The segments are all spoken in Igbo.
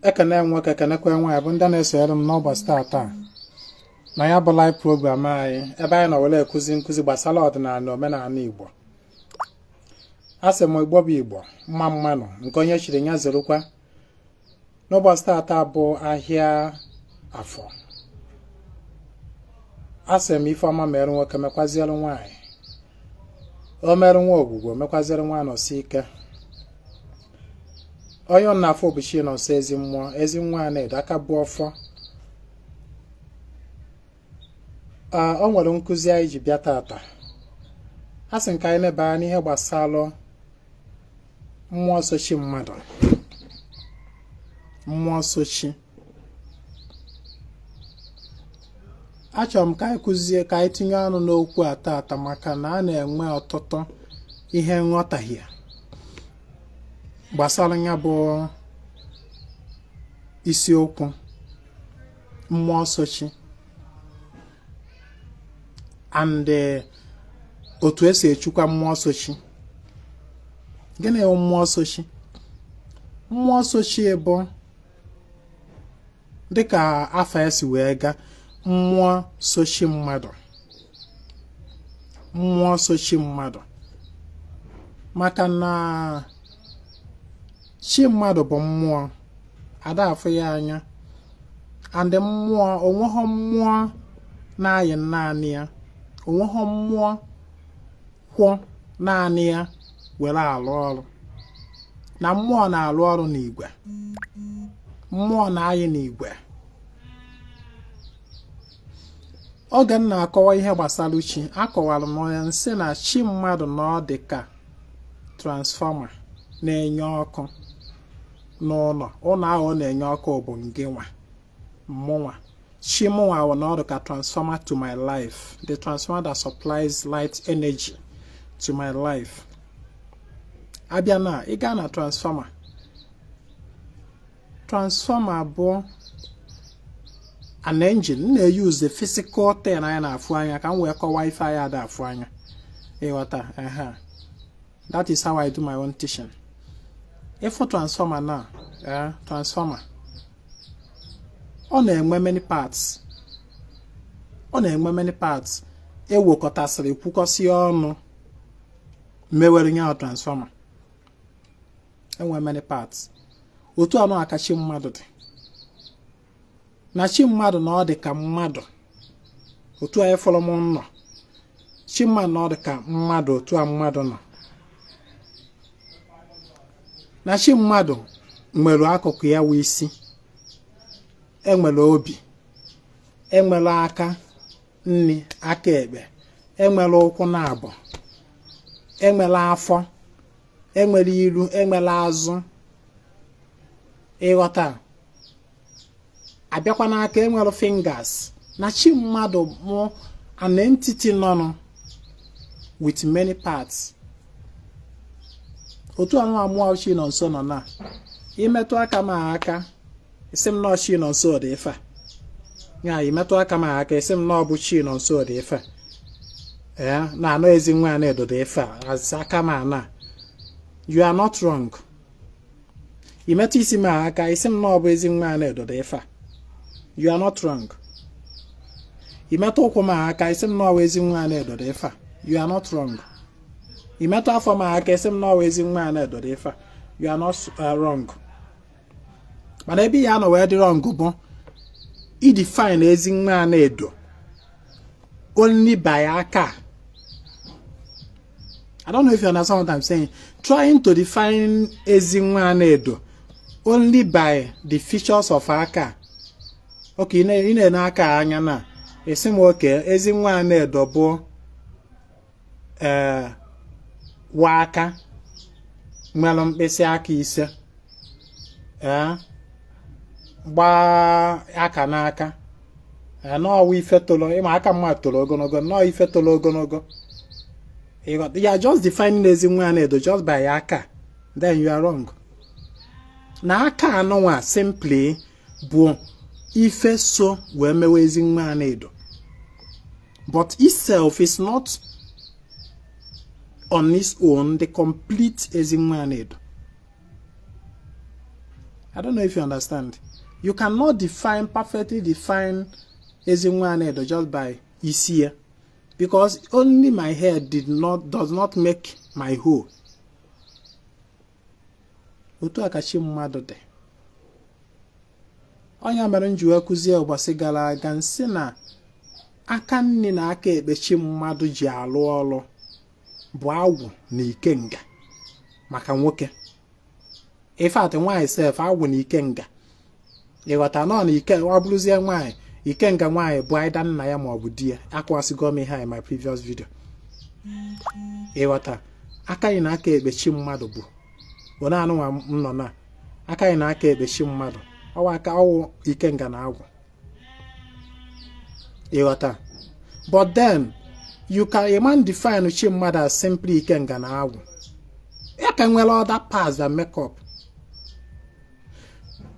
Ekene nwoke, kenekwe nwaanyị bụ ndị na-esonyere m n'ụbọchị taata na ya bụ live program anyị, ebe anyị nọ were ekuzi nkụzi gbasara ọdịnala na omenala Igbo. A sị m, Igbo bụ Igbo, mma mmanụ. Nke onye chiri ya zerukwa. N'ụbọchị taata bụ ahịa Afọ. A sị m, ife ọma mere nwoke, mekwaziere nwaanyị. O mere nwa ogwugwo, mekwaziere nwa nọsi ike. Onye ọ na-afọ bụ Chinonso, ezi mmụọ, ezi nwa na-edo aka bụ ọfọ. O nwere nkụzi anyị ji bịa tata. A sị nke anyị neba anya n'ihe gbasara mmụọ sochi mmadụ, mmụọ sochi. Achọrọ m ka anyị kụzie, ka anyị tinye ọnụ n'okwu a tata, maka na a na-enwe ọtụtụ ihe nghọtahie gbasara ya bụ isiokwu mmụọ sochi and otu esi echukwa mmụọ sochi. Gịnị bụ mmụọ sochi? Mmụọ sochi bụ, dịka afa ya si wee gaa, mmụọ sochi mmadụ, mmụọ sochi mmadụ, maka na chi mmadụ bụ mmụọ, ada afụ ya anya. And mmụọ, onweghọ mmụọ na-ayị naanị ya, onweghọ mmụọ kwụ naanị ya were alụ ọrụ. Na mmụọ na-alụ ọrụ n'igwe, mmụọ na-ayị n'igwe. Oge m na-akọwa ihe gbasara chi, akọwara m ya, nsị na chi mmadụ na ọ dị ka transformer na-enye ọkụ n'ụlọ. Ụlọ ahụ ọ na-enye ọkụ bụ ngịnwa, mụnwa. Chi mụnwa wụ na ọ dị ka transformer to my life, the transformer that supplies light energy to my life. Abịa na ị gaa na transformer, transformer bụ an engine. M na-use the physical thing anyị na-afụ anya ka m wee kọwaa ife anyị ada afụ anya, ịghọta? Ehe, that is how I do my own teaching. Ịfụ transformer na transformer, ọ na-enwe many parts, ọ na-enwe many parts ewekọtasịrị, kwukọsị ọnụ, mewere ya transformer. Enwe many parts. Otu anụ aka chi mmadụ dị. Na chi mmadụ na ọ dị ka mmadụ, otu anyị fọrọ m nọ. Chi mmadụ na ọ dị ka mmadụ, otu a mmadụ nọ. Na chi mmadụ nwere akụkụ ya wụ isi, enwere obi, enwere aka nni, aka ekpe, enwere ụkwụ na abụọ, enwere afọ, enwere iru, enwere azụ, ịghọta? Abịakwa n'aka, enwere fingers. Na chi mmadụ mụ an entity nọnụ with many parts. Otu anụ amụọ chi nọ nso nọ na imetụ aka m aka, isi m nọ chi nọ nso dị ife a ya. Imetụ aka m aka, isi m na ọ bụ chi nọ nso dị ife a. Ee, na anọ ezi nwa na-edo dị ife a azị aka m ana. You are not wrong. Imetụ isi m aka, isi m na ọ bụ ezi nwa na-edo dị ife a. You are not wrong. Imetụ ụkwụ m aka, isi m na ọ bụ ezi nwa na-edo dị ife a. You are not wrong. Imetụ afọ m aka, isi m na ọ bụ ezi nwa na-edo dị ife a. You are not wrong. Mana ebe ya nọ wee dị wrong bụ idefine ezi nwa na-edo only by aka. I don't know if you understand what I'm saying. Trying to define ezi nwa na-edo only by the features of aka. Okay, ị na-ene aka anya na esi m oke ezi nwa na-edo bụ ee wa aka nwere mkpịsị aka 5, ee, gbaa aka n'aka, ee, n'ọwa ife toro. Ịma aka mmadụ toro ogologo, nnọọ ife toro ogologo. You are just defining ezi nwa na-edo just by aka, then you are wrong. Na aka anụnwa simply bụ ife so wee mewe ezi nwa na-edo, but itself is not on its own the complete ezi nwa na-edo. I don't know if you understand. You cannot define, perfectly define Ezinwa Anaedo just by isi ya, because only my head did not does not make my whole. Otu a ka chi mmadụ dị. Ọnya mere m ji wee kụzie ụbọchị gara aga, nsị na aka nri na aka ekpe chi mmadụ ji alụ ọrụ bụ agwụ na ikenga maka nwoke. In fact, nwaanyị sef, agwụ na ikenga. Ịghọta nọ na ike ọ bụrụzie nwaanyị, ikenga nwaanyị bụ aida nna ya ma ọ bụ di ya. Akọwasịgo m ihe a in my previous video. Ịghọta, aka anyị na aka ekpe chi mmadụ bụ onye anụnwa m nọ na aka anyị na aka ekpe chi mmadụ, ọwa aka ọwụ ikenga na agwụ. Ịghọta? But then you can a man define chi mmadụ as simply ikenga na agwụ. Ya ka nwere other parts that make up.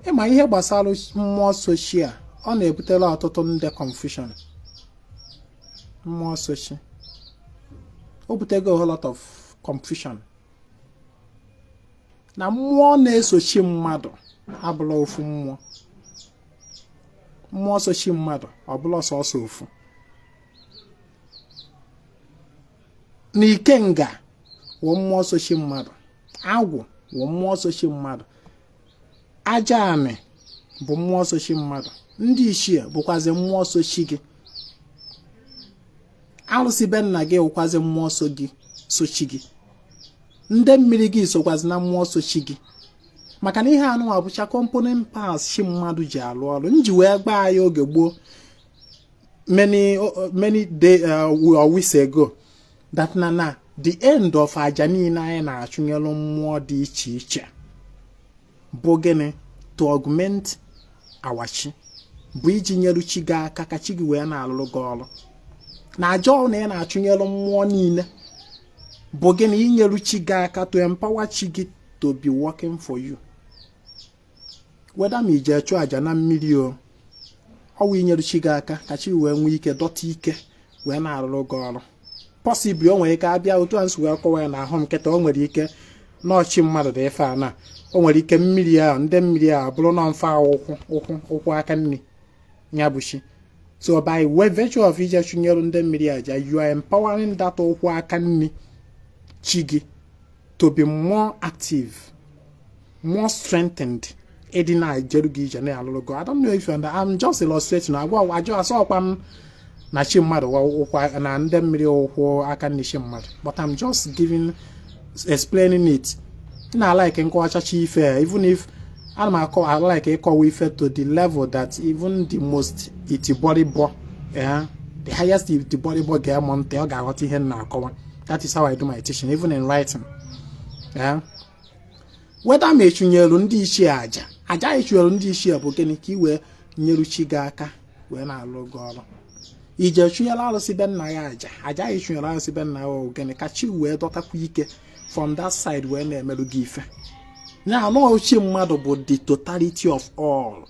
Ịma ihe gbasara mmụọ sochi a, ọ na-ebutere ọtụtụ ndị confusion. Mmụọ sochi, o butego a whole lot of confusion na mmụọ na-esochi mmadụ abụla ofu mmụọ. Mmụọ sochi mmadụ ọ bụla sọsọ ofu. Na ikenga wụ mmụọ sochi mmadụ, agwụ wụ mmụọ sochi mmadụ, aja anị bụ mmụọ sochi mmadụ, ndị ichie bụkwazi mmụọ sochi gị, arụsị be nna gị wụkwazi mmụọ so gị sochi gị, ndị mmiri gị sokwazi na mmụọ sochi gị. Maka na ihe anụnwa bụcha component parts chi mmadụ ji alụ ọrụ. M ji wee gbaa ya oge gboo, many many day or weeks ago, that na the end of aja niile anyị na-achụnyelu mmụọ dị iche iche bụ gịnị? To augment our chi, bụ iji nyelu chi gị aka ka chi gị wee na-alụrụ gị ọrụ. Na aja ọ na ị na-achụnyelu mmụọ niile bụ gịnị? Inyeru chi gị aka, to empower chi gị to be working for you. Whether ma ije chụọ aja na mmiri o, ọwụ inyeru chi gị aka ka chi wee nwee ike dọta ike wee na-arụrụ gị ọrụ. Possibly o nwere ike abịa otu a nsi wee kọwa ya na ahụ m nkịta, o nwere ike n'ọchị mmadụ dị ife a na o nwere ike mmiri ahụ, ndị mmiri ahụ bụrụ nọ mfe ụkwụ ụkwụ ụkwụ aka nri ya bụ chi. So by virtue of ije chụnyere ndị mmiri aja, you are empowering that ụkwụ aka nri chi gị to be more active, more strengthened, ịdị na-ejeru gị ije, na-alụrụ gị. I don't know if you understand. I'm just illustrating. Agwa ajụ asọkwa m na chi mmadụ ụkwụ na ndị mmiri ụkwụ aka nri chi mmadụ, but I'm just giving, explaining it. Na like nkọwachacha ife, even if ana m akọ, I like ịkọwa ife to the level that even the most itiboribo, the highest itiboribo ga-eme ntị, ọ ga-aghọta ihe m na-akọwa. That is how I do my teaching, even in writing. Whether ma echụnyelu ndị ichie aja, aja echunyelu ndị ichie bụ gịnị? Ka ị wee nyeru chi gị aka wee na-alụ gị ọrụ. Ije chụnyere arụsị be nna ya aja, aja echunyere arụsị be nna ya bụ gịnị? Ka chi wee dọtakwa ike from that side wee na-emerụ gị ife. Ya anụ ochie mmadụ bụ the totality of all.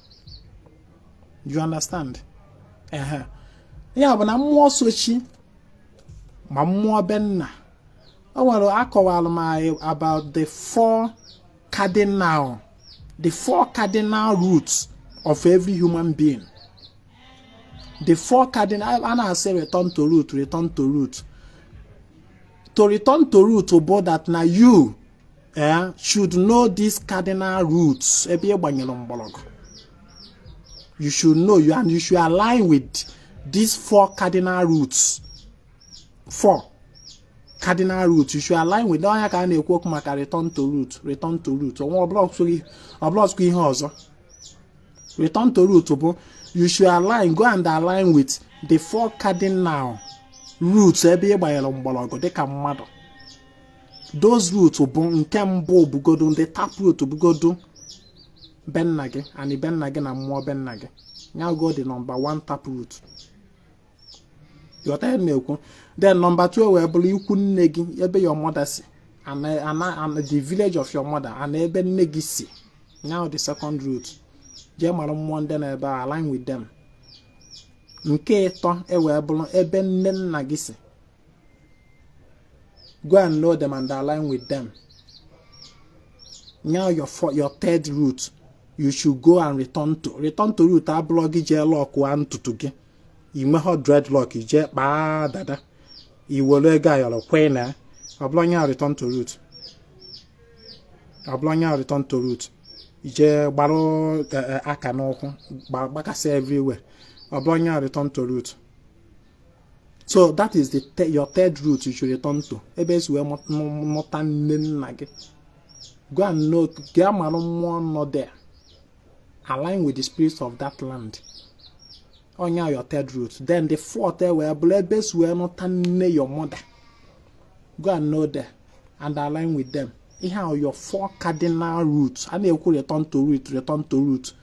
You understand? Ehe, ya bụ na mmụọ sochi ma mmụọ be nna, o nwere akọwalụ m anyị about the four cardinal roots of every human being. The four cardinal, a na-asị return to root, return to root. To return to root bụ that na you should know these cardinal roots ebe ị gbanyere mgbọrọgwụ. You should know you and you should align with these four cardinal roots. Four cardinal roots you should align with. Ọnya ka a na-ekwu okwu maka return to root, return to root. Onwe ọbụla ihe ọzọ, return to root bụ you should align, go and align with the four cardinal roots ebe ị gbanyere mgbọrọgwụ dịka mmadụ. Those roots bụ, nke mbụ bugodo ndị tap root, bugodo be nna gị, and be nna gị na mmụọ be nna gị. Ya go the number one tap root. Ghọta ihe m na-ekwu? Then number two wee bụrụ ikwu nne gị, ebe your mother si, and the village of your mother and ebe nne gị si. Now the second root, jee mara mmụọ ndị na ebe a, align with them. Nke ịtọ ewee bụrụ ebe nne nna gị si. Go and know them and align with them. Now your third root, You should go and return to. Return to root abụrọ gị jee lockụa ntutu gị, i nweghọ dreadlock, ijee kpaa dada, i were ego ayọrọ kwee na ọ bụrụ onye. Return to root ọ bụrụ onye. Return to root, ijee gbarụ aka n'ụkwụ, gbakasị everywhere, ọ bụrụ onye. Return to root. So that is the your third root you should return to, ebe esi wee mụta nne nna gị. Go and know, gaa mara mmụọ nọ there, align with the spirits of that land. Onye your third root. Then the fourth wee bụrụ ebe esi wee nụta nne your mother. Go and know there and align with them. Ihe ahụ your four cardinal roots a na-ekwu. Return to root, return to root,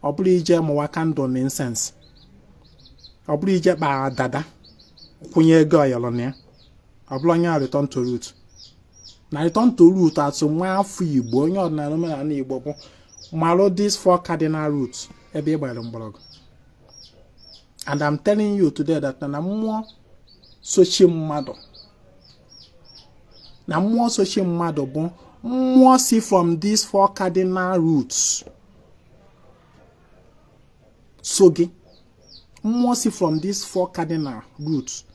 ọ bụrụ ije mụwa candle na incense, ọ bụrụ ije kpaa dada kwụnye ego ọyọrọ na ya, ọ bụrụ onye. Return to root na return to root atụ nwa afọ Igbo, onye ọdịnala omenala Igbo, bụ malụ these four cardinal roots ebe ị gbara mgbọrọgwụ. And I'm telling you today that na mmụọ sochi mmadụ, na mmụọ sochi mmadụ bụ mmụọ si from these four cardinal roots so gị. Mmụọ si from these four cardinal roots,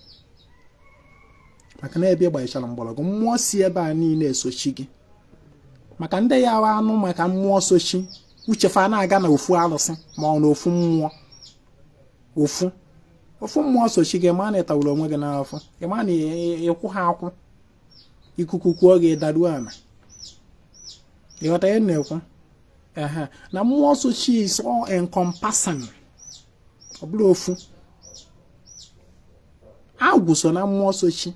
maka na ebe ị gbanyechara mgbọrọgwụ, mmụọ si ebe a niile esochi gị. Maka ndị ya wa anụ maka mmụọ sochi uchefa na-aga na ofu arụsị ma ọ na ofu mmụọ, ofu ofu mmụọ sochi gị, ma na ịtawuru onwe gị n'afọ, ị ma na ịkwụ ha akwụ, ikuku kwuo gị daruo ala. Ịghọta ihe m na-ekwu? Ehe, na mmụọ sochi is all encompassing. Ọ bụrụ ofu agwụ so na mmụọ sochi,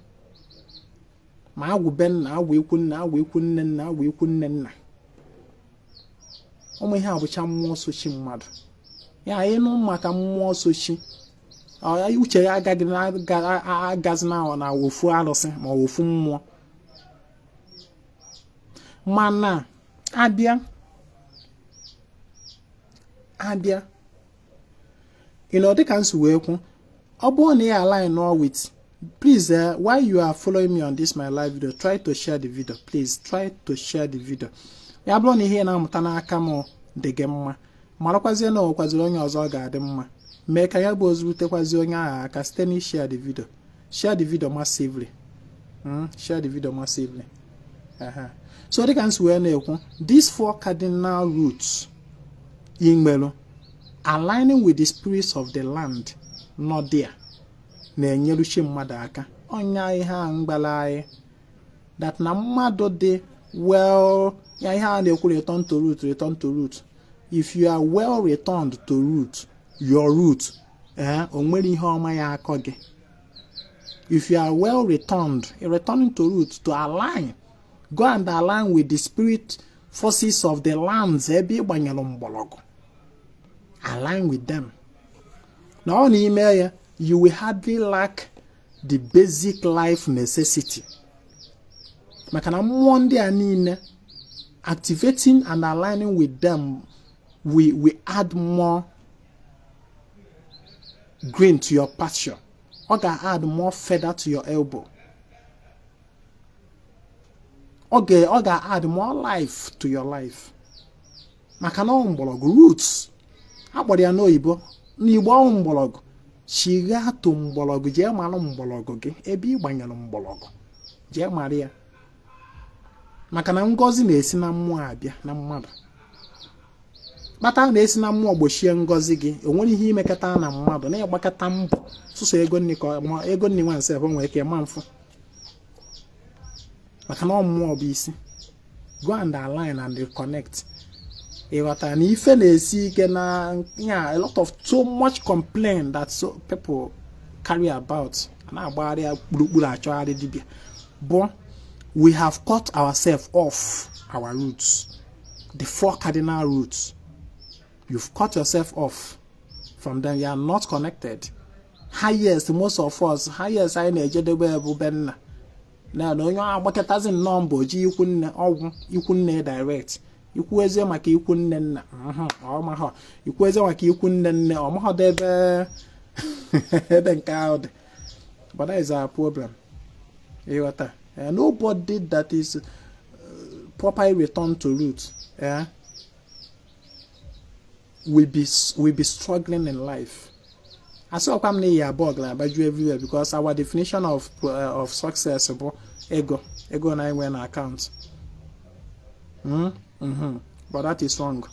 ma agwụ be nna, agwụ ikwu nna, agwụ ikwu nne nna, agwụ ikwu nne nna, ụmụ ihe abụcha mmụọ sochi mmadụ. Ya ịnụ maka mmụọ sochi, uche ya agaghị agazi na ofu arụsị ma ọ ofu mmụọ. Mana abịa ị nọ dịka nsi wee kwu, ọ bụrụ na ị align with, please, while you are following me on this my live video, try to share the video. Please try to share the video. Ya bụrụ na ihe ị na-amụta n'aka m dị gị mma, marakwazie na o nwekwaziri onye ọzọ ọ ga-adị mma, mee ka ya bụ ozi rutekwazi onye ahụ aka site na share the video. Share the video massively. Share the video massively. So dịka nsi wee na-ekwu, these four cardinal roots ị nwere, aligning with the spirits of the land nọ there, na-enyeruchi mmadụ aka. Ọnya ihe a mgbala anyị that na mmadụ dị well, ya ihe a na-ekwu, return to root, return to root. If you are well returned to root, your root, o nwere ihe ọma ya akọ gị. If you are well returned, returning to root, to align, go and align with the spirit forces of the lands ebe ị gbanyere mgbọrọgwụ, align with them, na ọ n'ime ya, you will hardly lack the basic life necessity, maka na mmụọ ndị a niile, activating and aligning with them, we add more green to your pasture. Ọ ga-add more feather to your elbow. Ọ ga-add more life to your life, maka na ọ mgbọrọgwụ, roots akpọrọ ya n'oyibo, n'Igbo ọ mgbọrọgwụ. Chigha to mgbọrọgwụ, jee mara mgbọrọgwụ gị, ebe ị gbanyere mgbọrọgwụ, jee mara ya, maka na ngọzi na-esi na mmụọ abịa na mmadụ. Kpata na-esi na mmụọ gbochie ngọzi gị, o nwere ihe imekọta na mmadụ na-ịgbakọta mbọ sụsọ ego nri, ka ego nri nwa nsef nwere ike ma mfụ, maka na ọ mmụọ bụ isi. Go and align and reconnect. Ịghọtara na ife na-esi ike na ya, a lot of too much complaint that so people carry about, na-agbagharị gburugburu achọgharị dibịa, bụ we have cut ourselves off our roots, the four cardinal roots. You've cut yourself off from them. You are not connected. Highest, most of us, highest anyị na-ejedebe bụ be nna na onye agbakọtazi nnọọ mbọ ji ikwu nne, ọgwụ ikwu nne direct, ikwu ezie maka ikwu nne nna, ọmahọ ikwu ezie maka ikwu nne nne, ọmahọdụ ebe ebe nke ahụ dị. But that is our problem. Ịghọta? Nobody that is properly returned to root, will be struggling in life. Asịkwa m na iyi abụọ gara agbaju everywhere, because our definition of success bụ ego, ego na enwe na account. But that is wrong.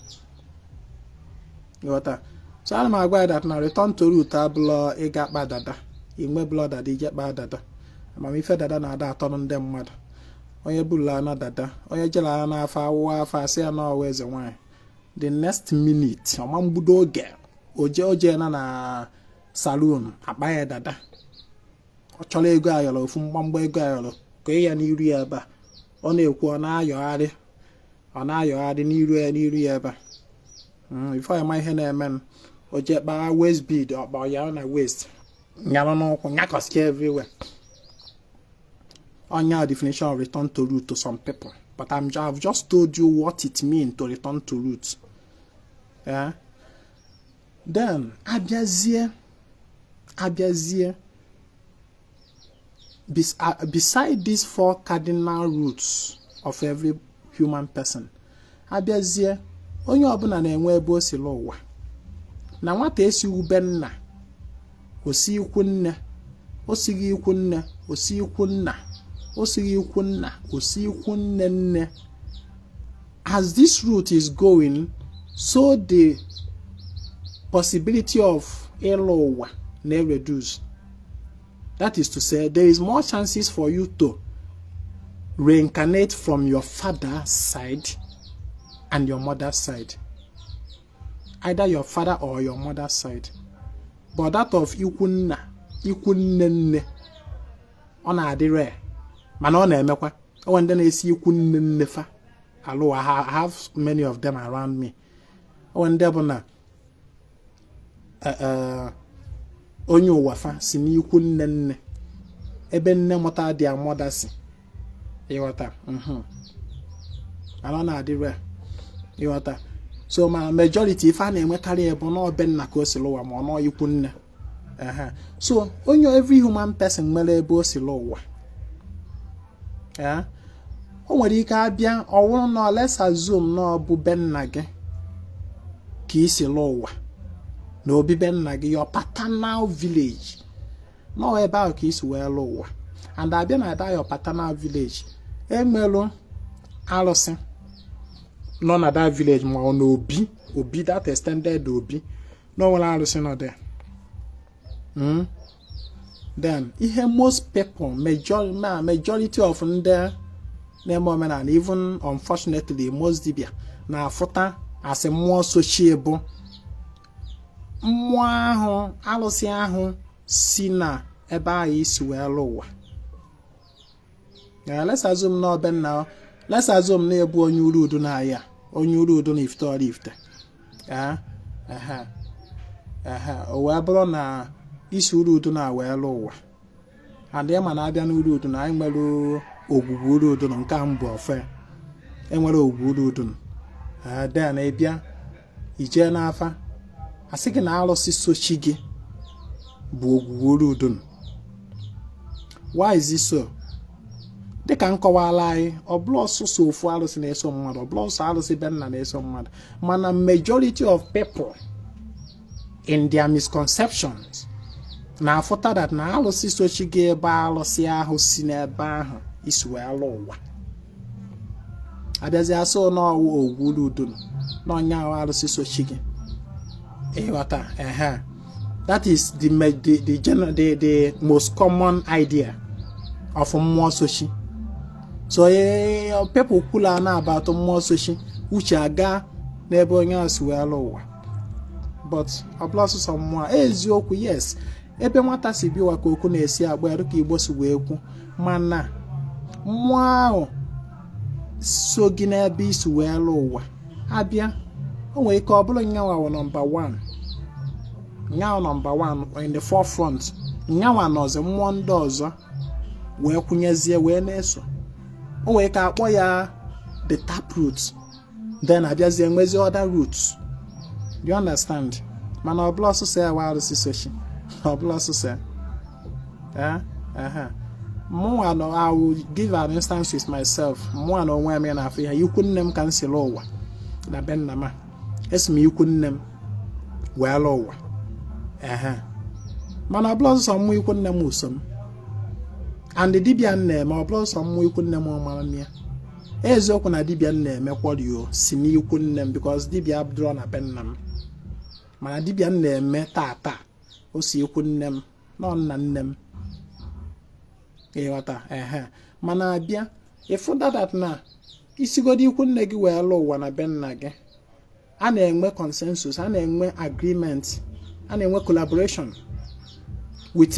Ghọta? So ana m agwa ya that na return to root abụlọ ịga kpa dada, inwe bụlọ dada, ije kpa dada. Amamife dada na-ada atọrọ ndị mmadụ. Onye bụrụla na dada, onye jere anya n'afọ awụwa afọ, asị ya na ọwa eze nwanyị, the next minute, ọma mgbudo oge oje oje na salon akpa ya dada. Ọ chọrọ ego ayọrọ, ofu mgbamgba ego ayọrọ ka ya n'iru ya ebe a. Ọ na-ekwu, ọ na-ayọgharị, ọ na-ayọgharị n'iru ya, n'iru ya ebe a. Before ya ma ihe na-eme, o jee kpaa waist bead, ọkpa ya na waist, nyalụ n'ụkwụ, nyakọsịa everywhere. Onya definition of return to root to some people, but I've just told you what it means to return to root. Yeah? Then abịazie beside these four cardinal roots of every human person, abịazie, onye ọbụla na-enwe ebe o si lụ ụwa. Na nwata esi ube nna, osi ikwu nne, o sighi ikwu nne, osi ikwu nna, o sighi ikwu nna, osi ikwu nne nne. As this route is going, so the possibility of ịlụ ụwa na-reduce. That is to say, there is more chances for you to reincarnate from your father's side and your mother's side, either your father or your mother's side. But that of ikwu nna, ikwu nne nne, ọ na-adị rare, mana ọ na-emekwa. Onwe ndị na-esi ikwu nne nne fa alụ. I have many of them around me. Onwe ndị bụ na onye ụwa fa si n'ikwu nne nne, ebe nne mụta dị amọda si. Ịghọta? Mana ọ na-adị rare. Ịghọta? So ma majority, ife a na-enwekarị bụ n'ọbe nna ka o si lụwa, ma ọ nọ ikwu nne. So onye, every human person nwere ebe o si lụwa. O nwere ike abịa ọwụrụ na, let's assume na ọ bụ be nna gị ka i si lụọ ụwa, na obi be nna gị, your paternal village, nọọ ebe ahụ ka i si wee lụọ ụwa. And abịa na that your paternal village, emelụ arụsị nọ na that village, ma ọ na obi obi, that extended obi, na o nwere arụsị nọ there. Then ihe most people, majority of ndị na-eme omenala, even unfortunately most dibia na-afụta asị mmụọ sochie bụ mmụọ ahụ, arụsị ahụ si na ebe ahụ isi wee lụ ụwa. Let's assume na ọbe nna, let's assume na ebu onye uru udu na ahịa, onye uru udu na Ifite Oraifite. O wee bụrụ na isi uru udu na wee lụ ụwa, and ịma na abịa n'uru udu na anyị nwere ogwugwu uru udu, na nke a mbụ ofe enwere ogwugwu uru udu. Then ịbịa ijee n'afa, asị gị na arụsị sochi gị bụ ogwugwu uru udu. Why is it so? Dịka nkọwala anyị, ọ bụla ọsụsọ ofu arụsị na-eso mmadụ, ọ bụla ọsọ arụsị be nna na-eso mmadụ, mana majority of people in their misconceptions na-afụta that na arụsị sochi gị ebe arụsị ahụ si n'ebe ahụ isi wee lụ ụwa. Abịazi asụ n'ọwụ ogwuru udu n'ọnya ahụ, arụsị sochi gị. Ịghọta? Ehe, that is the general, the most common idea of mmụọ sochi. So people kwula na about mmụọ sochi, uche aga n'ebe onye ahụ si wee lụ ụwa. But ọ bụla ọsụsọ mmụọ eziokwu, yes, ebe nwata si biwa ka okwu na-esi agba ya, ka Igbo si wee kwu. Mana mmụọ ahụ so gị n'ebe isi wee lụ ụwa abịa, o nwere ike ọ bụrụ nyanwa wụ number 1, nyanwa number 1 in the forefront, nyanwa nọzi, mmụọ ndị ọzọ wee kwụnyezie wee na-eso. O nwere ike akpọ ya the tap root, then abịazie nwezie other roots. Do you understand? Mana ọ bụla ọsụsọ ya wa arụsị sochi, ọ bụla ọsụsọ ya. Mụnwa nọ, I will give an instance with myself. Mụnwa na onwe m ya na-afụ ihe ikwu nne m ka m si lụ ụwa na be nna m a. Esi m ikwu nne m. Wee lụ ụwa. Ehe, mana ọbụla ọsọ mmụọ ikwu nne m so m, and dibịa m na-eme, ọbụla ọsọ mmụọ ikwu nne m mara m ya. Eziokwu na dibịa m na-eme kwọrio si n'ikwu nne m, because dibịa abụrọ na be nna m, mana dibịa m na-eme tata o si ikwu nne m, nọ nna nne m, ịghọta? Ehe, mana abịa ịfụ that na isigodo ikwu nne gị wee lụ ụwa na be nna gị, a na-enwe consensus, a na-enwe agreement, a na-enwe collaboration with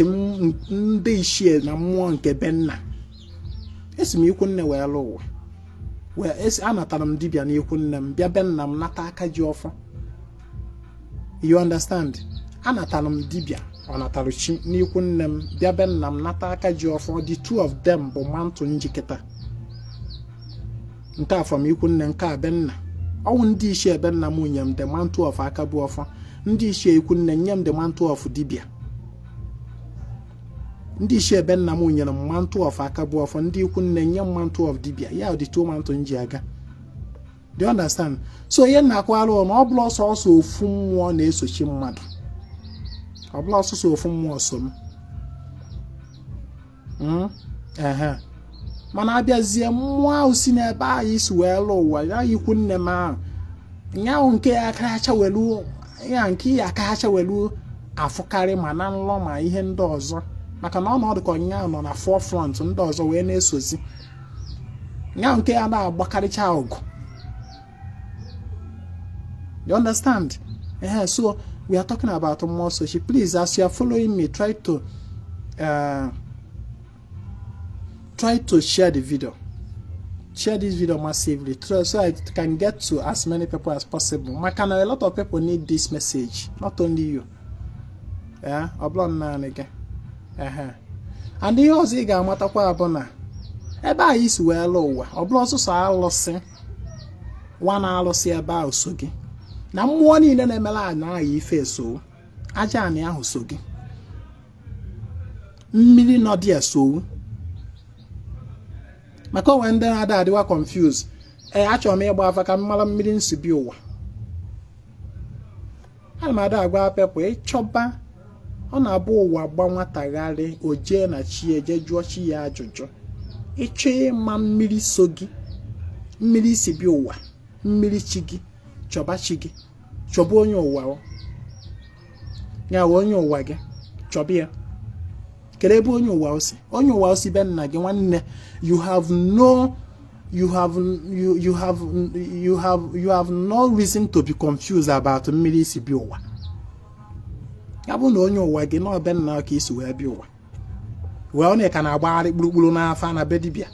ndị ichie na mmụọ nke be nna. Esi m ikwu nne wee lụ ụwa, wee esi anatara m dibịa n'ikwu nne m, bịa be nna m nata aka ji ọfọ. You understand? Anatara m dibịa ọ natara chi n'ikwu nne m, bịa be nna m nata aka ji ọfọ. The two of them bụ mantle njikịta nke a from ikwu nne, nke a be nna. Ọnwụ ndị ichie ebe nna m nye m the mantle of aka bụ ọfọ. Ndị ichie ikwu nne nye m the mantle of dibịa. Ndị ichie ebe nna m nyere m mantle of aka bụ ọfọ. Ndị ikwu nne nye m mantle of dibịa ya. The two mantle m ji aga. Do you understand? So ihe na-akọwara na ọ bụla ọsọ ofu mmụọ na-esochi mmadụ, ọ bụla ọsọsọ ofu mmụọ so m. Ehe, mana abịazie, mmụọ ahụ si n'ebe ahụ isi wee lụ ụwa ya, ikwu nne m ahụ nyaahụ, nke ya akacha welu ya, nke ya akacha welu afụkarị ma na nlọ ma ihe ndị ọzọ, maka na ọnọdụ ka ọnyịnya nọ na forefront, ndị ọzọ wee na-esozi nyaahụ nke ya na-agbakarịcha ọgụ. You understand? So we are talking about mmụọ sochi. Please, as you are following me, try to share the video. Share this video massively so I can get to as many people as possible, maka na a lot of people need this message, not only you. Yeah, ọ bụla naanị gị. Ehe, and ihe ọzọ ị ga-amatakwa bụ na ebe anyị si wee lụ ụwa, ọ bụla ọsụsọ alụsị nwa na alụsị ebe ahụ so gị, na mmụọ niile na-emere anyị anyị ife so, aja anị ahụ so gị, mmiri nọ dị esowu, maka onwe ndị na-ada adịwa confuse. Ee, achọrọ m ịgba afa ka m mara mmiri nsi bi ụwa. Ana m ada agwa people, ịchọba ọ na-abụ ụwa gba nwatagharị, o jee na chi, eje jụọ chi ya ajụjụ. Ịchọ ịma mmiri so gị, mmiri si bi ụwa, mmiri chi gị, chọba chi gị, chọba onye ụwa ya wee onye ụwa gị, chọba ya. Kedu ebe onye ụwa si? Onye ụwa si be nna gị. Nwanne, you have no you have you you have you have you have no reason to be confused about mmiri si bi ụwa. Ya bụ na onye ụwa gị na be nna ka isi wee bịa ụwa, wee ọ na ka na-agbagharị kpurukpuru n'afa na be dibịa.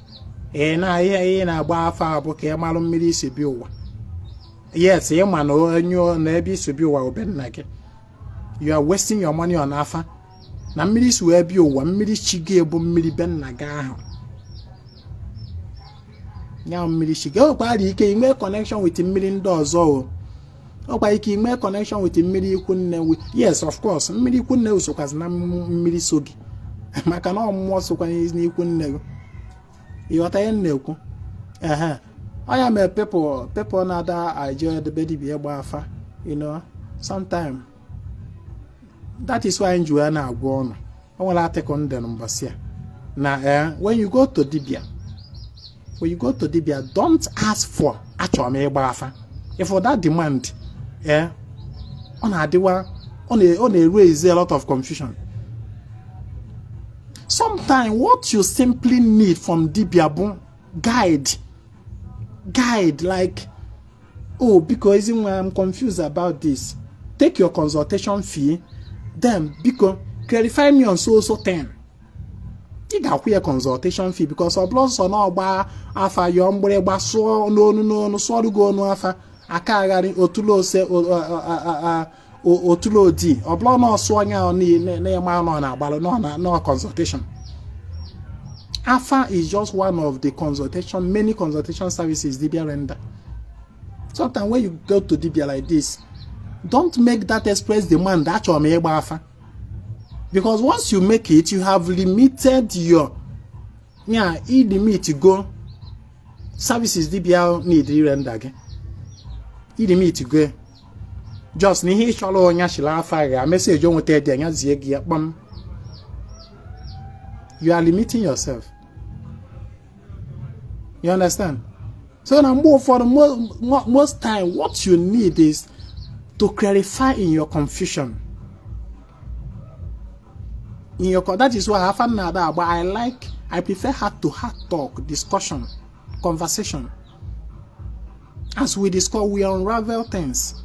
Ee, na ihe ị na-agba afa bụ ka ị marụ mmiri isi bịa ụwa. Yes, ị ma na onye na ebe isi bịa ụwa be nna gị. You are wasting your money on afa na mmiri si wee bịa ụwa. Mmiri chi gị bụ mmiri be nna gị ahụ ya, mmiri chi gị. O nwekwara ike inwe connection with mmiri ndị ọzọ. O ọkwa ike inwe connection with mmiri ikwu nne. Yes, of course, mmiri ikwu nne sokwazi na mmiri so gị, maka na ọ mmụọ sokwa n'ikwu nne gị. Ịghọta ihe m na-ekwu? Ehe, ọ ya mere people na-ada eje ebe dibịa ịgba afa. Sometime that is why m ji wee na-agwa ọnụ. O nwere article m dere mbọsị a na when you go to dibia, when you go to dibia, don't ask for "Achọrọ m ịgba afa." If for that demand, ọ na-adịwa, ọ na-raise a lot of confusion. Sometimes what you simply need from dibia bụ guide, like, "Oh, biko, Ezinwa, I'm confused about this." Take your consultation fee, then, "Biko, clarify me on so so thing." Ị ga-akwụ ya consultation fee, because ọ bụrụ sọ na ọgba afa, yọọ mgbịrịgba, sụọ n'onu n'onu, sụọrụ gị onu afa aka agharị otulu ose otulu odi, ọ bụrụ na ọsụ onye ahụ na-eme nọ na-agbalụ nọ consultation. Afa is just one of the consultation, many consultation services dibia render. Sometimes when you go to dibia like this, don't make that express demand, "Achọrọ m ịgba afa," because once you make it, you have limited your, yeah, i limit go services dibia need render gị, i limit go. Just na ihe ị chọrọ, onye chịrị afa gha message o nweta dị anya zie gị ya kpam. You are limiting yourself, you understand? So na mgbe ụfọdụ, most time, what you need is to clarify in your confusion, in your, that is why afa na-ada agba. I prefer heart to heart talk, discussion, conversation. As we discuss, we unravel things.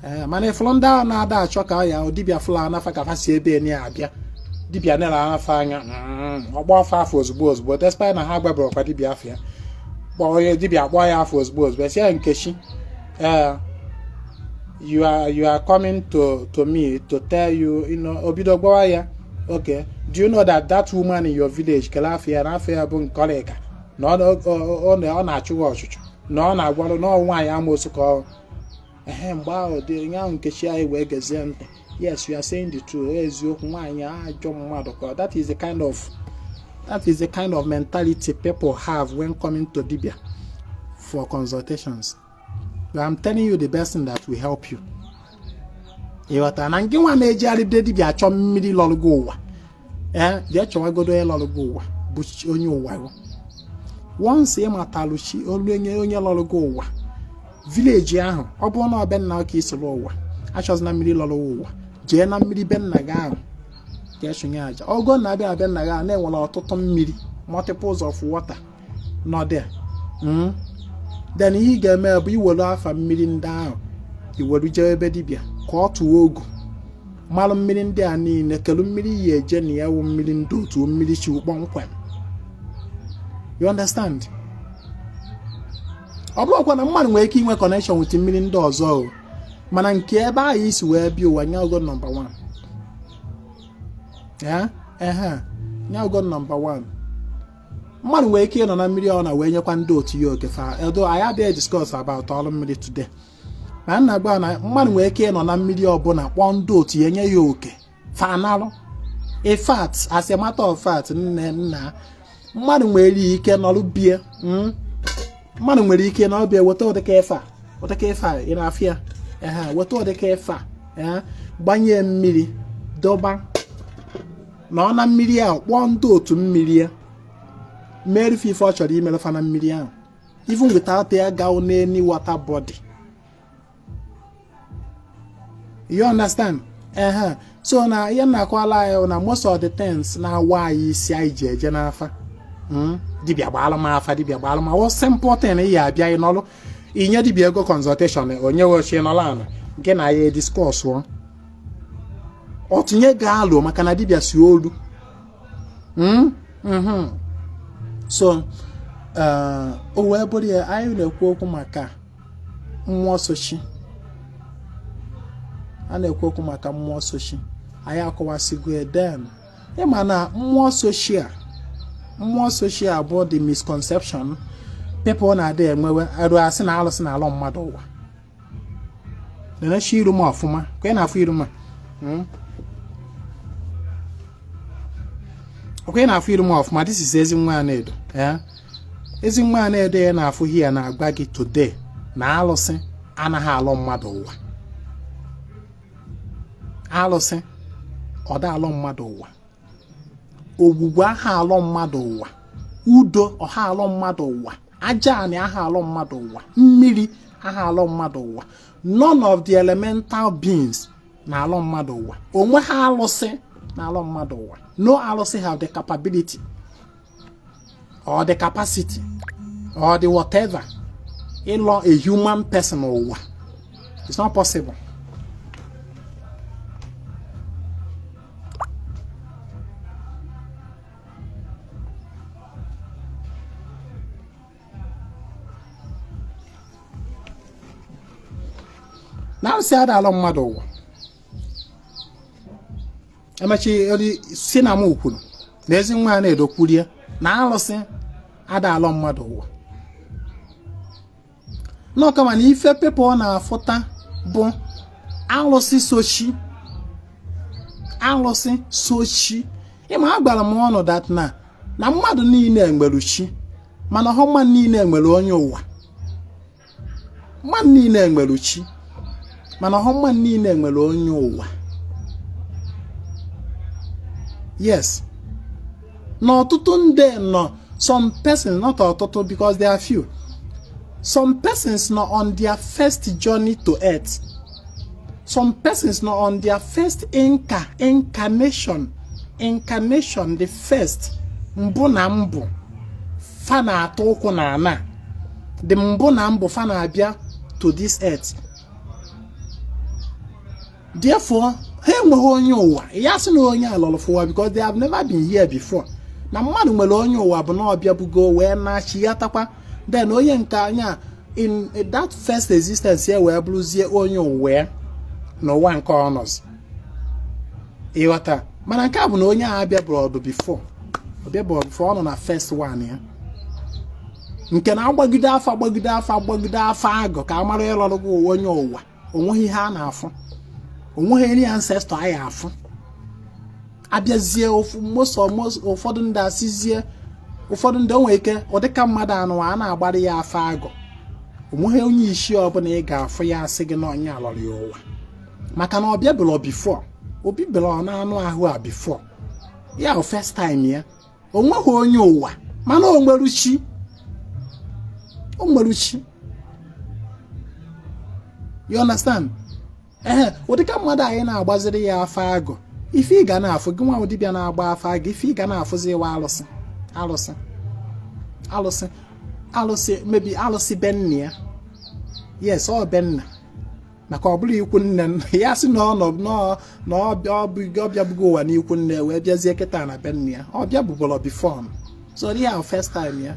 Ee, mana ịfụrụ ndị ahụ na-ada achọ ka ya dibịa fụla anafa ka fa si ebe ni abịa, dibịa nere afa anya, ọgbọ ọfa afọ ozugbo ozugbo, despite na ha gbabụrụkwa dibịa afọ ya kpọọ onye dibịa kpọọ ya afọ ozugbo ozugbo, si ya, "Nkechi, ee, you are coming to me to tell you you know Obido gbawa ya, "Okay, do you know that that woman in your village, kele afọ ya na afọ ya bụ Nkọlịka, na ọ na-achụ gị ọchụchụ, na ọ na-agwarụ na ọ nwaanyị amoosu ka ọ ehe?" Mgbe ahụ dị nye ahụ, Nkechi anyị wee gezie ntị. "Yes, you are saying the truth. Eziokwu, nwaanyị ajọ mmadụ ka." That is the kind of mentality people have when coming to dibia for consultations. But I'm telling you the best thing that will help you. Ịghọtara na ngị nwa na-ejigharịbido dibia achọ mmiri lọrụ gị ụwa, ee, jee chọwagodo onye lọrụ gị ụwa bụ onye ụwa gị. Once ị matalụ chi olu onye lọrụ gị ụwa, village ahụ, ọ bụrụ na ọ be nna ka isoro ụwa, achọzina mmiri lọrọ ụwa, jee na mmiri be nna gị ahụ ka echunye aja. Ogo na abịa be nna gị ahụ na-enwere ọtụtụ mmiri, multiples of water nọ there. Then ihe ị ga-eme bụ iwere afa mmiri ndị ahụ, iwere jee ebe dibịa ka ọ tụọ ogu, malụ mmiri ndị a niile, kelu mmiri ya eje na ya wụ mmiri ndị otu mmiri chi kpọmkwem. You understand? Ọ bụrụkwa na mmadụ nwere ike inwe connection with mmiri ndị ọzọ o, mana nke ebe ahụ isi wee bịa ụwa, nye ogo number 1 ya, ehe, nye ogo number 1. Mmadụ nwere ike ịnọ na mmiri ọ na wee nyekwa ndị otu ya oke fa edo. Anyị abịaghị discuss about ọrụ mmiri today, ma nna gba na mmadụ nwere ike ịnọ na mmiri ọbụla kpọọ ndị otu ya, nye ya oke fanalụ. In fact, as a matter of fact, nne nna, mmadụ nwere ike nọrụ bie, mmadụ nwere ike nọrụ bie, weta ụdịka ife a, ụdịka ife a ị na-afịa, ehe, weta ụdịka ife a, ee, gbanye mmiri dọba nọ na mmiri ahụ, kpọọ ndị otu mmiri ya, mere ife ọ chọrọ imere fa na mmiri ahụ, even without ya go n'any water body. You understand? Ehe, so na ihe na-akọwala anyị na most of the things na-awa anyị isi anyị ji eje n'afa, dibịa gbaalụ m afa, dibịa gbaalụ m awụ, simple thing ị ya abịa ịnọlụ, inye dibịa ego consultation, onye wechi nọrọ ala nke na ya discuss, ọ tinye gị alụ maka na dibịa si olu. So o wee bụrụ ya, anyị na-ekwu okwu maka mmụọ sochi, a na-ekwu okwu maka mmụọ sochi. Anyị akọwasịgo ya. Then ịma na mmụọ sochi a, mmụọ sochi a bụ the misconception people na-adị enwewe arụ, asị na alụsị na alụ mmadụ ụwa. Nenechi iru m ọfụma ka ị na-afụ iru m a. Ọkwa ị na-afụ iru m ọfụma? This is Ezinwa Anaedo. Ee, Ezinwa Anaedo ya na-afụ ya na-agwa gị today na alụsị anaghị alụ mmadụ ụwa. Alụsị ọda alụ mmadụ ụwa, ogwugwu aha alụ mmadụ ụwa, udo ọha alụ mmadụ ụwa, aja anị aha alụ mmadụ ụwa, mmiri aha alụ mmadụ ụwa. None of the elemental beings na alụ mmadụ ụwa. Onwe ha alụsị na alụ mmadụ ụwa. No alụsị have the capability or the capacity or the whatever ịlọ a human person ụwa. It's not possible. Na arụsị ada alụ mmadụ ụwa. Emechi si na m kwuru na Ezinwa Anaedo kwurie na arụsị ada alụ mmadụ ụwa n'ọkama na ife people na-afụta bụ alụsị sochi, alụsị sochi. Ịma agbara m ọnụ that na mmadụ niile nwere chi, mana ọhụ mmadụ niile nwere onye ụwa. Mmadụ niile nwere chi, mana ọhụ mmadụ niile nwere onye ụwa. Yes, na ọtụtụ ndị nọ, some persons, not ọtụtụ because they are few, some persons nọ on their first journey to earth. Some persons nọ on their first incarnation, the first mbụ na mbụ fa na-atụ ụkwụ na ana, the mbụ na mbụ fa na-abịa to this earth. Therefore, ha enweghị onye ụwa. Ya sị na onye alọrọ fụwa because they have never been here before. Na mmadụ nwere onye ụwa bụ na ọbịa bugo wee na-achịghatakwa, then onye nke anya in that first existence ya wee bụrụzie onye ụwa ya n'ụwa nke ọ nọzi. Ịghọta? Mana nke a bụ na onye a abịabụrụ ọdụ before, ọbịabụrụ before, ọ nọ na first one ya, nke na-agbagide afa, agbagide afa, agbagide afa agụ ka a mara ịlọrụ gị onye ụwa. Onweghị ihe a na-afụ, onweghị any ancestor anyị afụ. Abịazie ụfọdụ ndị asịzie, ụfọdụ ndị o nwere ike ọ dịka mmadụ anụ a na-agbara ya afa agụ, onweghị onye isi ọbụla ị ga-afụ ya asị gị na onye alọrọ ya ụwa, maka na ọ bịabụrụ before, obi bịara na anụ ahụ a before ya o first time ya. Onweghị onye ụwa, mana o nwere chi, o nwere chi. You understand? Ee, ụdịka mmadụ anyị na-agbaziri ya afa agụ, ife ị ga na-afụ, gị nwa dibịa na-agba afa agụ, ife ị ga na-afụzi ịwa alụsị, alụsị, alụsị, alụsị, mebi alụsị be nna ya. Yes, ọ be nna, maka ọ bụrụ ikwu nne ya sị na ọ nọ na ọ bịabugo ụwa n'ikwu nne wee bịazie kịta na be nna ya. Ọ bịabubolo before, so ihe ahụ first time ya.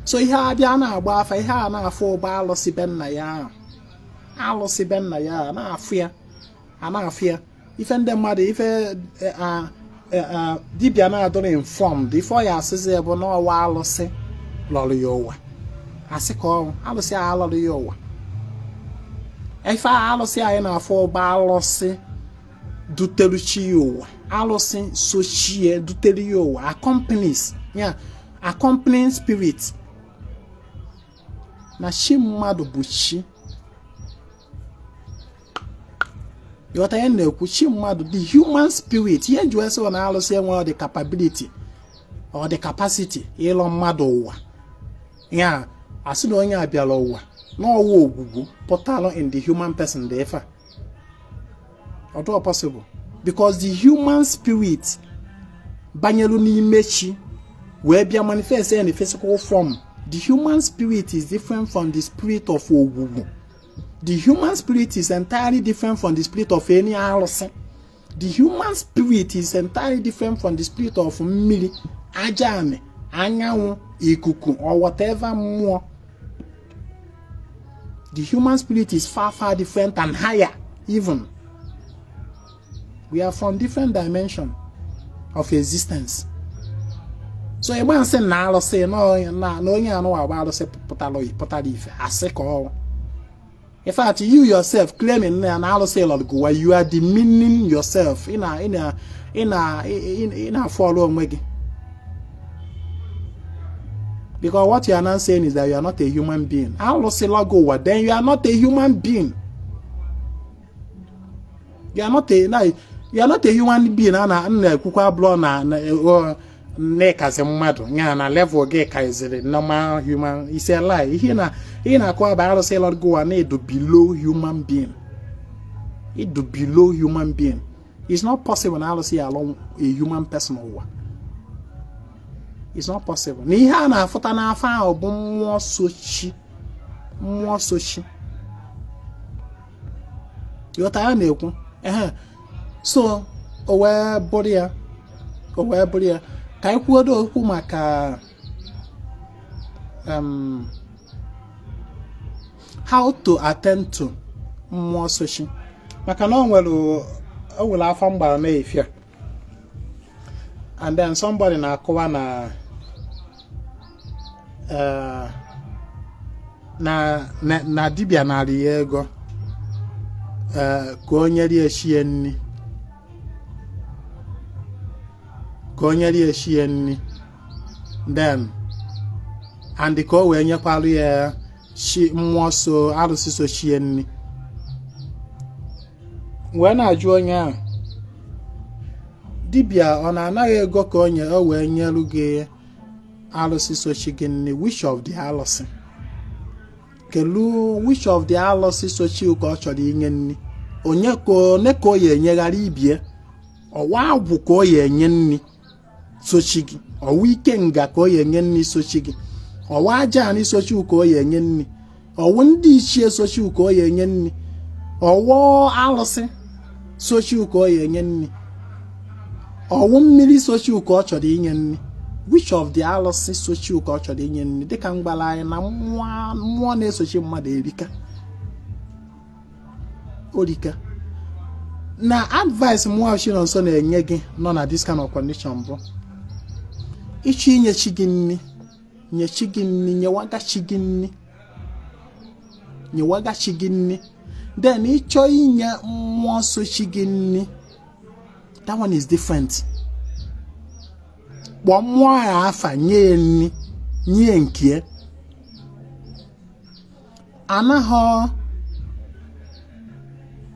So ihe abịa na-agba afa, ihe a na-afụ ụba alụsị be nna ya ahụ, alụsị be nna ya a na-afụ ya, a na-afụ ya. Ife ndị mmadụ, ife dibịa na-adọrọ informed, ife ọ ya asịzi ya bụ na ọwa alụsị lọrọ ya ụwa. Asị ka ọ alụsị a alọrọ ya ụwa. Ife alụsị anyị na-afụ ụba alụsị dutere chi ya ụwa, alụsị sochie dutere ya ụwa, accompanies ya, accompanying spirit. Na chi mmadụ bụ chi. Ịghọta ihe na-ekwu? Chi mmadụ, the human spirit. Ihe nji wee sị na alụsị enwere the capability or the capacity ịlọ mmadụ ụwa, ya asị na onye a bịara ụwa n'ọwa ogwugwu pụtalụ in the human person dị ife a ọ possible, because the human spirit banyelu n'ime chi wee bịa manifest in the physical form. The human spirit is different from the spirit of ogwugwu. The human spirit is entirely different from the spirit of any arụsị. The human spirit is entirely different from the spirit of mmiri, aja, anị, anyanwụ, ikuku or whatever mmụọ. The human spirit is far, far different and higher even. We are from different dimension of existence. So ịgba nsị na arụsị na onye anụ agba arụsị pụtara ife, asị ka ọ. In fact, you yourself claiming na arụsị lọrọ, you are demeaning yourself. Ị na-afụ ọrụ onwe gị, because what you are now saying is that you are not a human being. Arụsị lọgụ ụwa, then you are not a human being. You are not a human being. A na na-ekwukwa abụọ na nnekazi mmadụ ya na level gị karịzịrị normal human. Is a lie. Ihe na ihe na-akọ bụ arụsị lọgụ ụwa na-edu below human being, idu below human being. It's not possible na arụsị ya alụ a human person ụwa. It's not possible. Na ihe a na-afụta n'afọ ahụ bụ mmụọ sochi, mmụọ sochi. Ịghọta ya na-ekwu? Ehe, so o wee bụrụ ya, o wee bụrụ ya ka anyị kwuodo okwu maka how to attend to mmụọ sochi, maka na o nwere afọ mgbara na-efia, and then somebody na-akụwa na dibịa nara ya ego ka o nyere ya eshie nri, ka o nyere ya eshie nri, then and ka o wee nyekwalụ ya. Chi mmụọ so arụsị so chie nri. Wee na-ajụ onye ahụ, dibịa ọ na-anaghị ego ka onye o wee nyelu gị arụsị sochi gị nri? Which of the arụsị? Kelu which of the arụsị sochi ka ọ chọrọ inye nri? Onye ka one ka ọ ya enyeghara ibie? Ọwa agwụ ka ọ ya enye nri sochi gị? Ọwa ike nga ka ọ ya enye nri sochi gị? Ọwa aja anị sochi ka ọ ya enye nri? Ọwụ ndị ichie sochi ka ọ ya enye nri? Ọwụ arụsị sochi ka ọ ya enye nri? Ọwụ mmiri sochi ka ọ chọrọ inye nri? Which of the arụsị sochi ka ọ chọrọ inye nri? Dịka mgbala anyị na mmụọ na-esochi mmadụ erika orika. Na advice mmụọ Chinonso na-enye gị nọ na this kind of condition bụ ịchọ inye chi gị nri, nye chi gị nri, nyewaga chi gị nri, nyewaga chi gị nri. Then ịchọ inye mmụọ sochi gị nri, that one is different. Kpọọ mmụọ ya afa, nye ya nri, nye nke anaghọ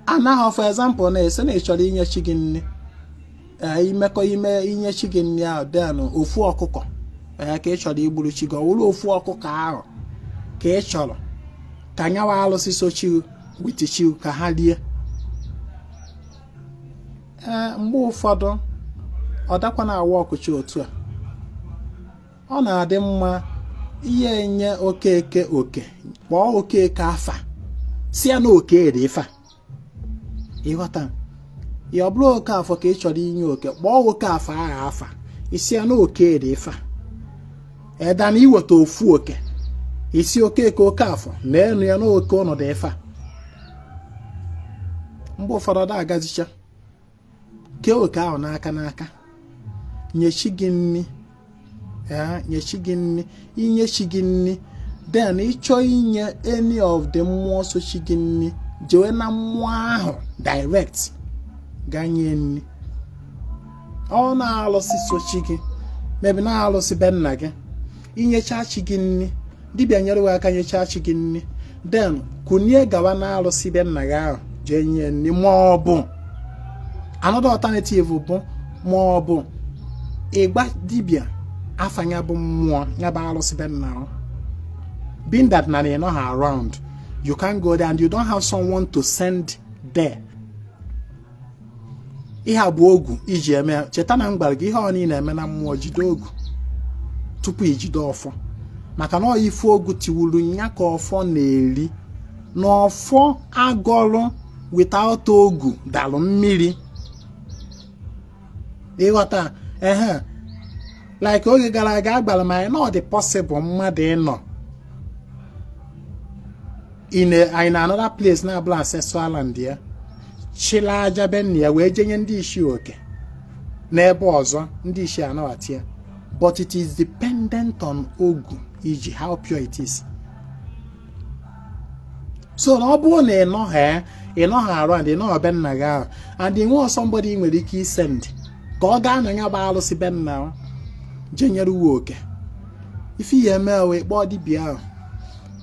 anaghọ. For example, na ese na ị chọrọ inye chi gị nri, imekọ ime inye chi gị nri ahụ, then ofu ọkụkọ ka ị chọrọ igburu chi gị, ọ wụrụ ofu ọkụkọ ahụ ka ị chọrọ ka nyawa alụsị so chi with chi ka ha rie. Ee, mgbe ụfọdụ ọ dakwa na awa ọkụchi otu a, ọ na-adị mma ihe enye okeke oke. Kpọọ okeke afa, si ya na oke dị ife a, ịghọta ya? Ọ bụrụ oke afọ ka ị chọrọ inye oke, kpọọ oke afọ ahụ afa, isi ya na oke dị ife a. Eda na iweta ofu oke, isi okeke, oke afọ na enu ya na oke ọnọdụ ife a. Mgbe ụfọdụ ọ da agazicha kee oke ahụ n'aka n'aka, nyechi gị nri ya, nyechi gị nri. Inyechi gị nri, then ịchọ inye any of the mmụọ sochi gị nri, jewe na mmụọ ahụ direct gaa nye nri. Ọ na-alụsị sochi gị, maybe na-alụsị be nna gị, inyecha chi gị nri, dibịa nyere gị aka nyechaa chi gị nri, then kunie gawa na-alụsị be nna gị ahụ jee nye nri. Ma ọ bụ another alternative bụ, ma ọ bụ ịgba dibịa afa ya bụ mmụọ ya bụ alụsị be nna ahụ. Being that na you're not around, you can't go there and you don't have someone to send there, ihe a bụ ogu iji eme ya. Cheta na m gwara gị, ihe ọ niile eme na mmụọ, jide ogu tupu ijide ọfọ, maka na ọ ife ogu tiwuru ya ka ọfọ na-eri. Na ọfọ agọrụ without ogu dalụ mmiri, ịghọta? Ehe, like oge gara aga agbara m anyị na ọ dị possible mmadụ ịnọ in another place na-abụla ancestral land ya, chịla aja be nna ya wee jenye ndị isi oke n'ebe ọzọ, ndị isi anabata ya. But it is dependent on ogu iji, how pure it is. So na ọ bụrụ na ị nọghị, ị nọghị arụ and ị nọghị be nna gị ahụ, and ị nwee somebody ị nwere ike isend ka ọ gaa na ya bụ alụsị be nna ahụ jee nyere uwe oke, ife ya eme, wee kpọọ dibịa ahụ,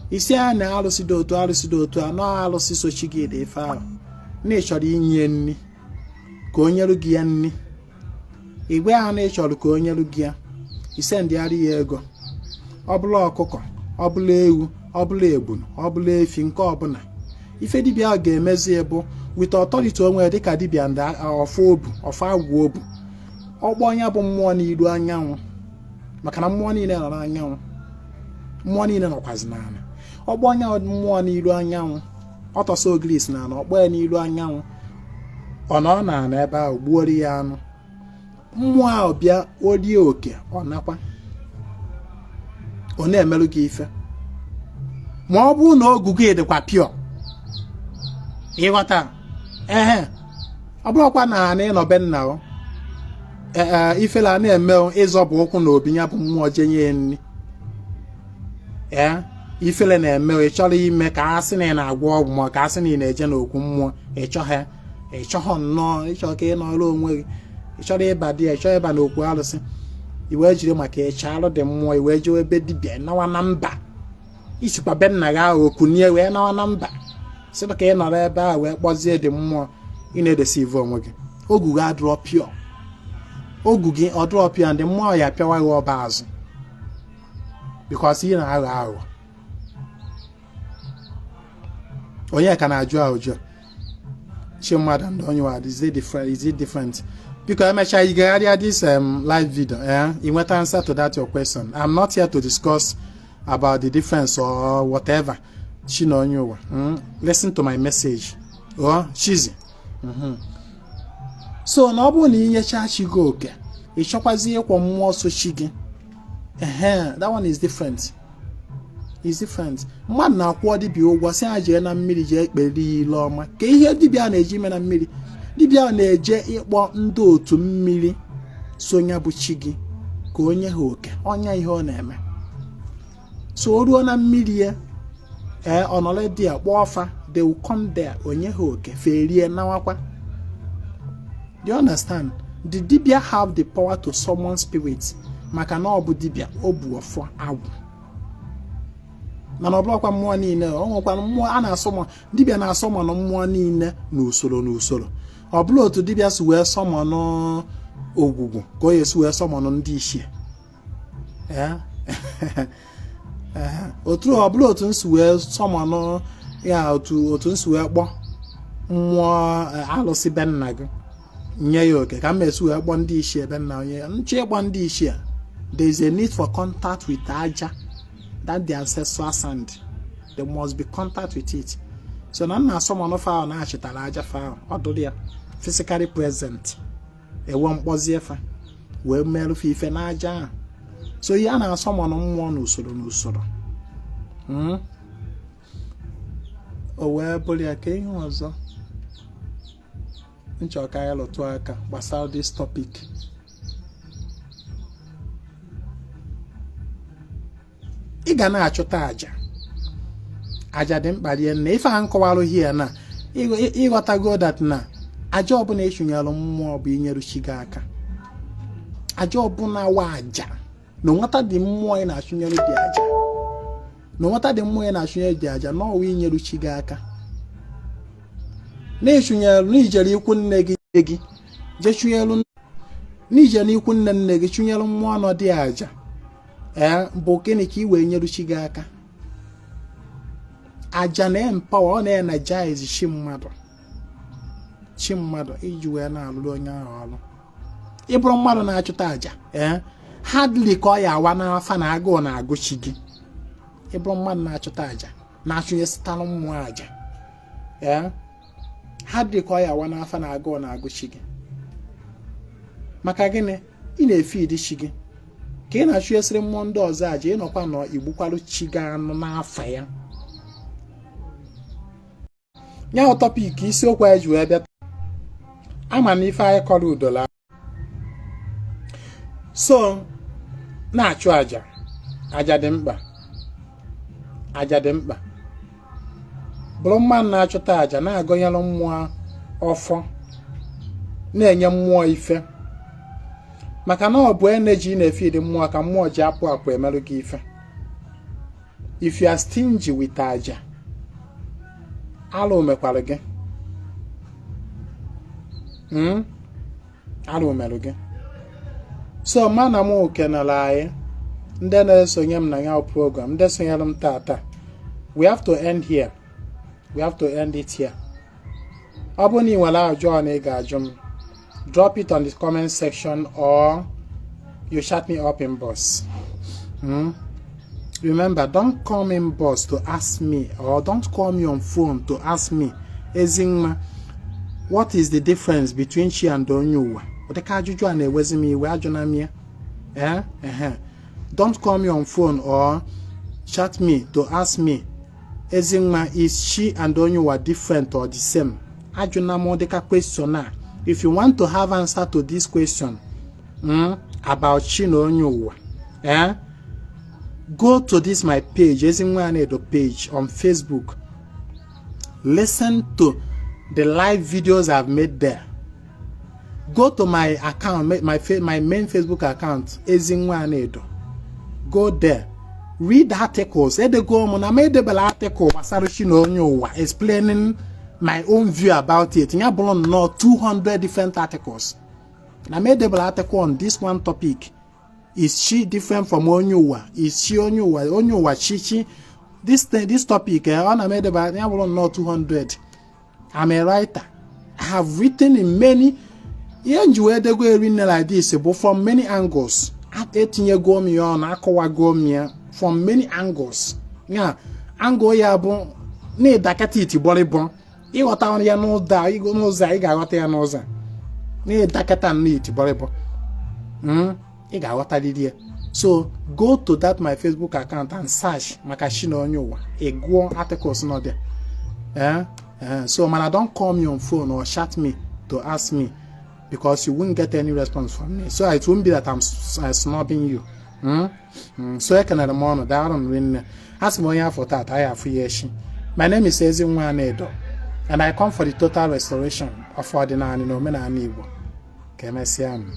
isi a na alụsị dị otu, alụsị dị otu a, nọ alụsị sochi gị dị ife ahụ, na ị chọrọ inye nri ka o nyere gị ya nri. Igwe ahụ na ị chọrọ ka o nyere gị ya, isendịgharị ya ego, ọ bụla ọkụkọ, ọ bụla ewu, ọ bụla ebunu, ọ bụla efi, nke ọbụla. Ife dibịa ahụ ga-emezi bụ, with authority onwe dịka dibịa ndị ọfọ obu, ọfọ agwụ obu, ọkpọ ya bụ mmụọ n'iru anyanwụ, maka na mmụọ niile nọ n'anyanwụ, mmụọ niile nọkwazi n'ala. Ọkpọ ya mmụọ n'iru anyanwụ, ọtọsọ ogirisi n'ala, ọkpọ ya n'iru anyanwụ, ọ nọ n'ala ebe ahụ gbuoro ya anụ. Mmụọ ahụ bịa orie oke, ọ nakwa ọ na-emerụ gị ife, ma ọ bụrụ na ogu gị dịkwa pure, ịghọta? Ehe, ọ bụrụkwa na ana ịnọ be nna o, ee, ifela na-eme ịzọbụ ụkwụ na obi ya bụ mmụọ jenye ya nri. Ee, ifele na-eme ị chọrọ ime ka a sị na ị na-agwọ ọgwụ, ma ka a sị na ị na-eje n'okwu mmụọ, ịchọghị, ịchọghọ nnọọ, ịchọ ka ị nọrọ onwe gị, ị chọrọ ịba di ya, ị chọrọ ịba n'okwu alụsị, i wee jiri maka ịcha alụ dị mmụọ, i wee jewe ebe dibịa nawa na mba. Isikwa be nna gị ahụ okunie wee nawa na mba, sị ka ị nọrọ ebe ahụ wee kpọzie dị mmụọ. Ị na-edeceive onwe gị. Ogu gị adịrọ pure, ogu gị ọ dịrọ pure. Ndị mmụọ ya pịawa gị ọba azụ because ị na-aghọ aghụghọ. Onye ka na-ajụ ajụjụ, chi mmadụ and onye ụwa, is it different? Is it different? Biko, emechaa ị gagharịa this live video, eh, ị nweta answer to that your question. I'm not here to discuss about the difference or whatever, chi na onye ụwa. Listen to my message. Oh, chizi. So na ọ bụrụ na inyecha chi gị oke, ị chọkwazi ịkwọ mmụọ so chi gị, ehe, that one is different, is different. Mmadụ na-akwụ dibịa ụgwọ, sị ha jee na mmiri jee kpere ya ile ọma. Ka ihe dibịa na-eji ime na mmiri, dibịa na-eje ịkpọ ndị otu mmiri so ya bụ chi gị ka onye ha oke ọnya. Ihe ọ na-eme, so o ruo na mmiri ya, ee, ọ nọrọ dị ya kpọọ ọfa, they will come there, onye ha oke, ferie nawakwa. Do you understand? The dibia have the power to summon spirits, maka na ọ bụ dibia, o bu ọfọ agwụ. Mana ọ bụrụkwa mmụọ niile, ọ nwekwara mmụọ a na-asummon. Dibịa na-asummon mmụọ niile n'usoro n'usoro. Ọ bụla otu dibịa si wee summon ogwugwu ka o esi wee summon ndị ichie. Otu ọ bụla otu nsi wee summon ya, otu nsi wee kpọọ mmụọ alụsị be nna gị nye ya oke, ka m esi wee kpọọ ndị ichie be nna onye nchọ ịkpọ ndị ichie. There is a need for contact with aja, that the ancestral sand. There must be contact with it. So na nna summon fa ahụ na-achịtara aja fa ahụ, ọ dụrụ ya physically present, ewe mkpọzie fa wee merụfe ife n'aja ahụ. So ihe a na-asummon mmụọ n'usoro n'usoro. O wee bụrụ ya. Ka ihe ọzọ nchọ ka anyị lụtụ aka gbasara this topic, ị ga na-achụta aja. Aja dị mkpa rie nne. Ife a nkọwarụ hie na ịghọtago that na aja ọbụla echụnyere mmụọ bụ inyeru chi gị aka. Aja ọbụla wa aja na nwata dị mmụọ ị na-achụnyere dị aja, na nwata dị mmụọ ị na-achụnyere dị aja, na ọwa inyeru chi gị aka na-echụnyere n'ijere ikwu nne gị gị jee chụnyelu n'ije n'ikwu nne nne gị chụnyere mmụọ nọ dị aja. Ee, bụ gịnị ka ị wee nyeru chi gị aka? Aja na-empower, ọ na-energize chi mmadụ, chi mmadụ iji wee na-alụrụ onye ahụ ọrụ. Ịbụrụ mmadụ na-achụta aja, ee, hardly ka ọ ya awa n'afa na agụụ na-agụ chi gị. Ịbụrụ mmadụ na-achụta aja, na-achụnyesitalụ mmụọ aja, ee, hardly ka ọ ya awa n'afa na agụụ na-agụ chi gị. Maka gịnị? Ị na-efeed chi gị ka ị na-achụnyesịrị mmụọ ndị ọzọ aja. Ịnọkwa nọ igbukwarụ chi gị anụ n'afa ya. Ya topic, isiokwu anyị ji wee bịa, ama na ife anyị kọrọ udola. So na-achụ aja, aja dị mkpa, aja dị mkpa. Bụrụ mmadụ na-achụta aja, na-agọnyere mmụọ ọfọ, na-enye mmụọ ife, maka na ọ bụ energy na-efeed mmụọ ka mmụọ ji apụ apụ emerụ gị ife. If you are stingy with aja, alụ mekwara gị. Alụ merụ gị. So mana m kenere anyị ndị na-esonye m na ya program, ndị sonyere m tata. We have to end here, we have to end it here. Ọ bụrụ na ị nwere ajụjụ ọ na ị ga-ajụ m, drop it on the comment section or you chat me up inbox. Remember, don't come inbox to ask me or don't call me on phone to ask me, "Ezinwa, what is the difference between chi and onye ụwa?" Ụdịka ajụjụ a na-ewezi m iwe. Ajụna m ya. Eh, ehe, don't call me on phone or chat me to ask me, "Ezinwa, is chi and onye ụwa different or the same?" Ajụna m ụdịka question a. If you want to have answer to this question about chi na onye ụwa, eh, go to this my page, Ezinwa Anaedo page on Facebook. Listen to the live videos I've made there. Go to my account, my main Facebook account, Ezinwa Anaedo. Go there. Read articles edego m na m edebela article gbasara chi na onye ụwa, explaining my own view about it. Ya bụrụ nnọọ 200 different articles na m edebela article on this one topic: is chi different from onye ụwa? Is chi onye ụwa, onye ụwa chi chi? This thing, this topic, ọ na m edeba ya bụrụ nnọọ 200. I'm a writer. I have written in many. Ihe nji wee dego eri nne like this bụ from many angles. Etinyego m ya ọnụ, akọwago m ya from many angles. Ya angle ya bụ na ịdakata itigbọrịbọ, ịghọta ya n'ụzọ a, ị ga-aghọta ya n'ụzọ a. Na ịdakata nnọọ itigbọrịbọ, ị ga-aghọtarịrị ya. So go to that my Facebook account and search maka chi na onye ụwa. Ị gụọ articles nọ there. So mana don't call me on phone or chat me to ask me, because you won't get any response from me, so it won't be that I'm snubbing you. So ekenere m ọnụ, daalụ m rinne. A sị m onye afọ tata anyị afụ ya echi. My name is Ezinwa Anaedo, and I come for the total restoration of ọdịnala na omenala Igbo. Ka emesịa m.